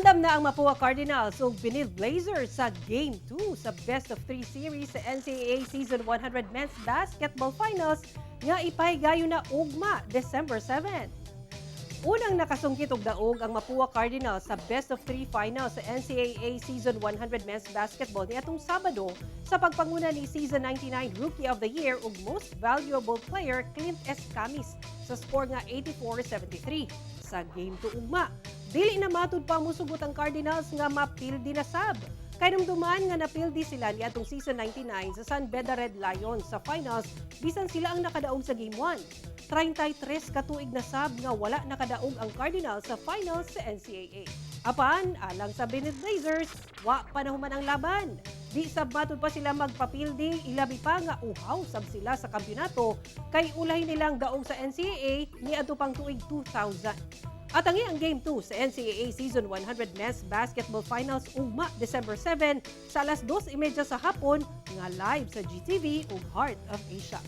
Andam na ang Mapua Cardinals ug Benilde Blazers sa Game 2 sa Best of 3 series sa NCAA Season 100 Men's Basketball Finals nga ipahigayon na ugma, December 7. Unang nakasungkit og daog ang Mapua Cardinals sa Best of 3 Finals sa NCAA Season 100 Men's Basketball niadtong Sabado sa pagpanguna ni Season 99 Rookie of the Year ug Most Valuable Player Clint Escamis sa score nga 84-73 sa Game 2 ugma. Dili na matud pa musugot ang Cardinals nga mapildi na sab. Kahinumduman nga napildi sila niadtong Season 99 sa San Beda Red Lions sa finals bisan sila ang nakadaog sa Game 1. 33 ka tuig na sab nga wala nakadaog ang Cardinals sa finals sa NCAA. Apan, alang sa Benilde Blazers, wa pa nahuman ang laban. Di sab matud pa sila magpapildi, ilabi pa nga uhaw sab sila sa kampeonato kay ulahi nilang daog sa NCAA niadto pang tuig 2000. At ang Game 2 sa NCAA Season 100 Men's Basketball Finals ugma, December 7 sa alas 2:30 sa hapon nga live sa GTV ug Heart of Asia.